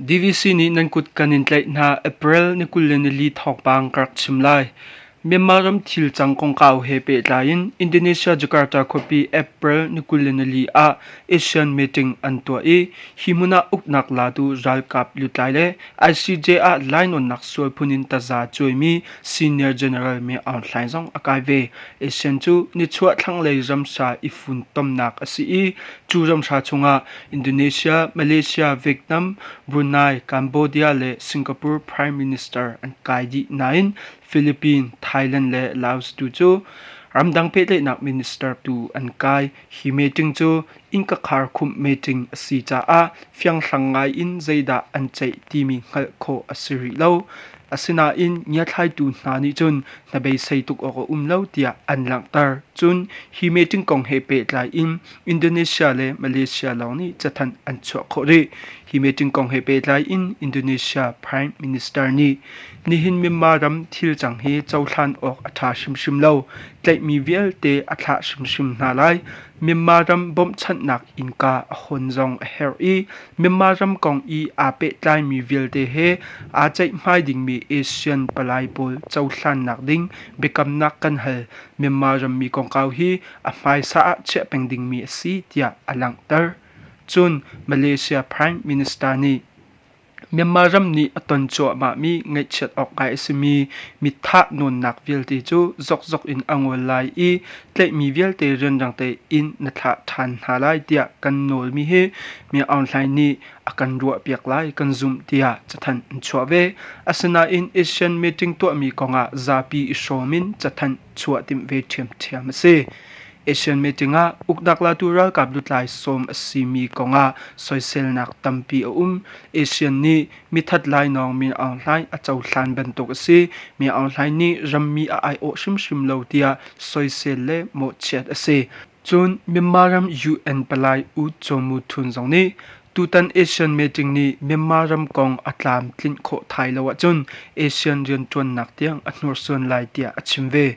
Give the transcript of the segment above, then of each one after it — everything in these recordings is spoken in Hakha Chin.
DVC nih nan kut kan in tlaih hna. April ni 24 thawngpang ka rak chim lai. Myanmar ram thil cang kongkau he pehtlai in Indonesia Jakarta khuapi April ni 24 ah ASEAN meeting an tuah i hi hmun ah uknak latu ralkap lutlai le ICJ ah lainawnnak sual phun in taza cuaimi Senior General Min Aung Hlaing zong a kai ve. ASEAN cu nichuah thlanglei ramsa i funtomnak a si i cu ramhra chungah Indonesia, Malaysia, Vietnam, Brunei, Cambodia le Singapore Prime Minister an kai dih nain Philippines, Thailand le Laos tu cu ramdang pehtlaihnak minister tu an kai. Hi meeting cu innka kharkhumh meeting a si caah fianghlang ngai in zeidah an ceih timi hngalh khawh a si rih lo. Asinain ngiathlaitu hna nih cun hnabeisei tuk awk a um lo tiah an langhter. Cun hi meeting kong he pehtlai in Indonesia le Malaysia lawng nih cathanh an chuah khawh rih. Hi meeting kong he pehtlai in Indonesia Prime Minister nih nihin Myanmar ram thil cang hi cohlan awk a ṭha hrimhrim lo. Tlaihmi vialte a thlah hrimhrim hna lai. Myanmar ram bawmhchanhnak innka a hawn zong a herh i Myanmar ram kong i aa pehtlaimi vialte he aa ceihmai dingmi ASEAN palai pawl cohlannak ding biakamnak kan hal. Myanmar rammi kongkau hi a hmaisa ah chiah peng dingmi a si tiah a langhter. Cun Malaysia Prime Minister nih Myanmar ram nih a ton cuahmahmi ngaihchiat awk ngai a simi mi thahnawnnak vialte cu zokzok in a ngol lai i tlaihmi vialte rianrang tein na thlah ṭhan hna lai tiah kan nawlmi hi Min Aung Hlaing nih a kan ruahpiak lai kan zumh tiah cathanh an chuah ve. Asinain ASEAN meeting tuahmi kongah zapi i hrawm in cathanh chuah timh ve ṭhiamṭhiam a si. ASEAN meeting ah uknak latu ralkap lutlai sawm a simi kongah soiselnak tampi a um. ASEAN nih mithat lainawng Min Aung Hlaing a cohlan bantuk a si. Min Aung Hlaing nih rammi a aiawh hrimhrim lo tiah soisel le mawhchiat a si. Cun Myanmar ram UN palai U Kyaw Mu Htun zong nih tutan ASEAN meeting nih Myanmar ram kong a tlamtlinh khawh thai lo ahcun ASEAN rianṭuannak tiang a hnursuan lai tiah a chim ve.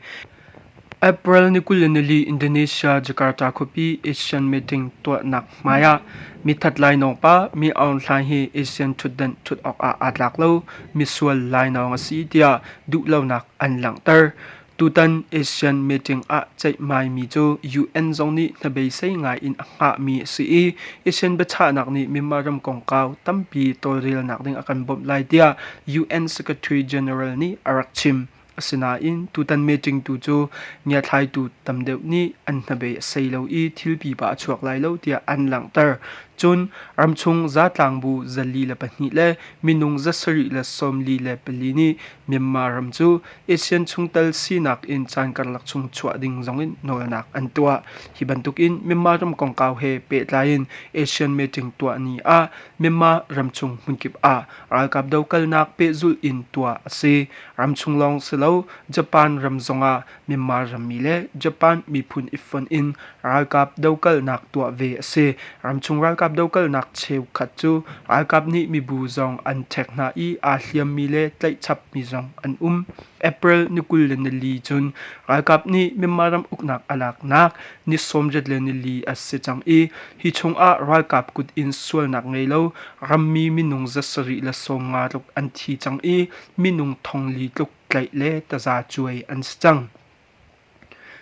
April ni 24 Indonesia Jakarta khuapi ASEAN meeting tuahnak hmai ah mithat lainawng pa Mi Aung Hlaing hi ASEAN ṭhutdan ṭhut awkah aa tlak lo, misual lainawng a si tiah duhlonak an langhter. Tutan ASEAN meeting ah ceihmaimi cu UN zong nih hnabeisei ngai in a hngahmi a si i ASEAN biachahnak nih Myanmar ram kongkau tampi tawlrelnak ding a kan bawmh lai tiah UN Secretary General nih a rak chim. Asinain tutan meeting tu cu ngiathlaitu tam deuh nih an hnabei a sei lo i thil pipa a chuak lai lo tiah an langhter. Cun ramchung zatlangbu 42 le minung 744 nih Myanmar ram cu ASEAN chungtel sinak in caan karlak chung chuah ding zongin nawlnak an tuah. Hi bantukin Myanmar ram kongkau he pehtlai in ASEAN meeting tuah ni ah Myanmar ramchung hmunkip ah ralkap dokalnak pehzulh in tuah a si. Ramchung lawng si lo, Japan ram zongah Myanmar rammi le Japan miphun i fonh in ralkap dokalnak tuah ve a si. Ramchung ralkap dokalnak cheukhat cu ralkap nih mibu zong an ṭhek hna i aa hliammi le tlaihchapmi zong an um. April ni 24 cun ralkap nih Myanmar ram uknak a laknak ni 84 a si cang i hi chungah ralkap kut in sualnak ngei lo rammi minung 750 tluk an thi cang i minung 4,000 tluk tlaih le tazacuai an si cang.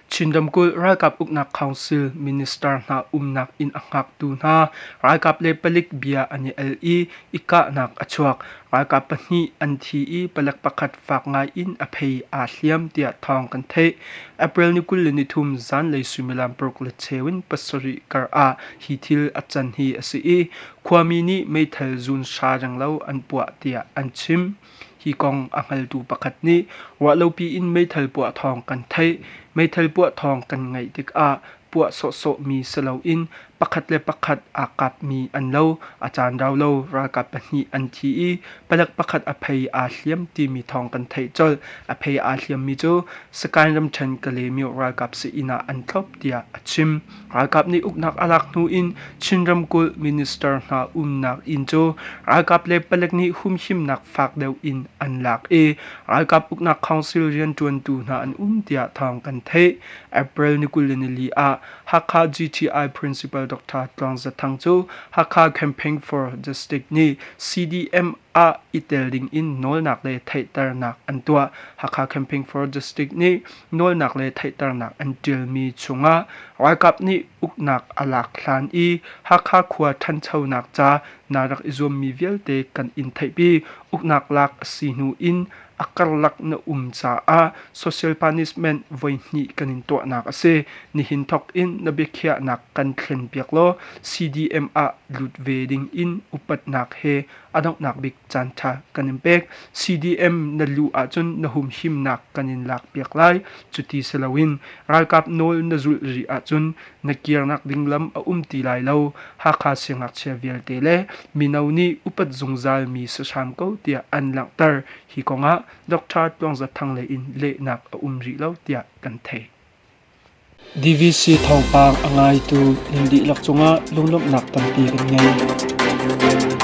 Chin ramkulh ralkap uknak council minister hna umnak inn a hngaktu hna ralkap le palik bia an i el i i kahnak a chuak. Ralkap pahnih an thi i palek pakhat fak ngai in a phei aa hliam tiah thawng kan theih. April ni 23 zanlei suimilam 6:15 in 7 kar ah hi thil a can hi a si i khuami nih meithal zun hra renglo an puah tiah an chim. Hi kong a hngaltu pakhat nih ruahlopi in meithal puah thawng kan theih. Meithal puah thawng kan ngaih tikah puah sawhsawhmi si loin pakhat le pakhat aa kapmi an lo. A caan rau lo ralkap pahnih an thi i palek pakhat a phei aa hliam timi thawng kan theih colh. A phei aa hliammi cu Sakaing ramṭhen Kalaymyo ralkap sii-inn ah an thlop tiah a chim. Ralkap nih uknak a lak hnu in Chin ramkulh minister hna umnak inn cu ralkap le palek nih humhimnak fak deuh in an lak i ralkap uknak council rianṭuantu hna an um tiah thawng kan theih. April ni 24 ah Hakha GTI Principal Dr. Tluang Za Thang cu Hakha Campaign for Justice nih CDM ah i tel ding in nawlnak le theihternak an tuah. Hakha Campaign for Justice nih nawlnak le theihternak an ṭialmi chungah ralkap nih uknak a lak hlan i Hakha khua ṭhanchonak ca naa rak i zuammi vialte kan in theihpi. Uknak lak a si hnu in a karlak na um caah social punishment voihnih kan in tuahnak a si. Nihin thawk in na biakhiahnak kan thlenpiak law CDM ah lut ve ding in upatnak he a donghnak bik caanṭha kan in pek. CDM na luh ahcun na humhimnak kan in lakpiak lai. Cuti si loin ralkap nawl na zulh rih ahcun na kirnak ding lam a um ti lai lo. Hakha siangngakchia vialte le mino nih upat zungzalmi si hram ko tiah an langhter. Hi kongah Dr. Tluang Za Thang lei in lehnak a um rih lo tiah kan theih. DVC thawngpang a ngaitu nan dihlak cungah lunglawmhnak tampi kan ngei.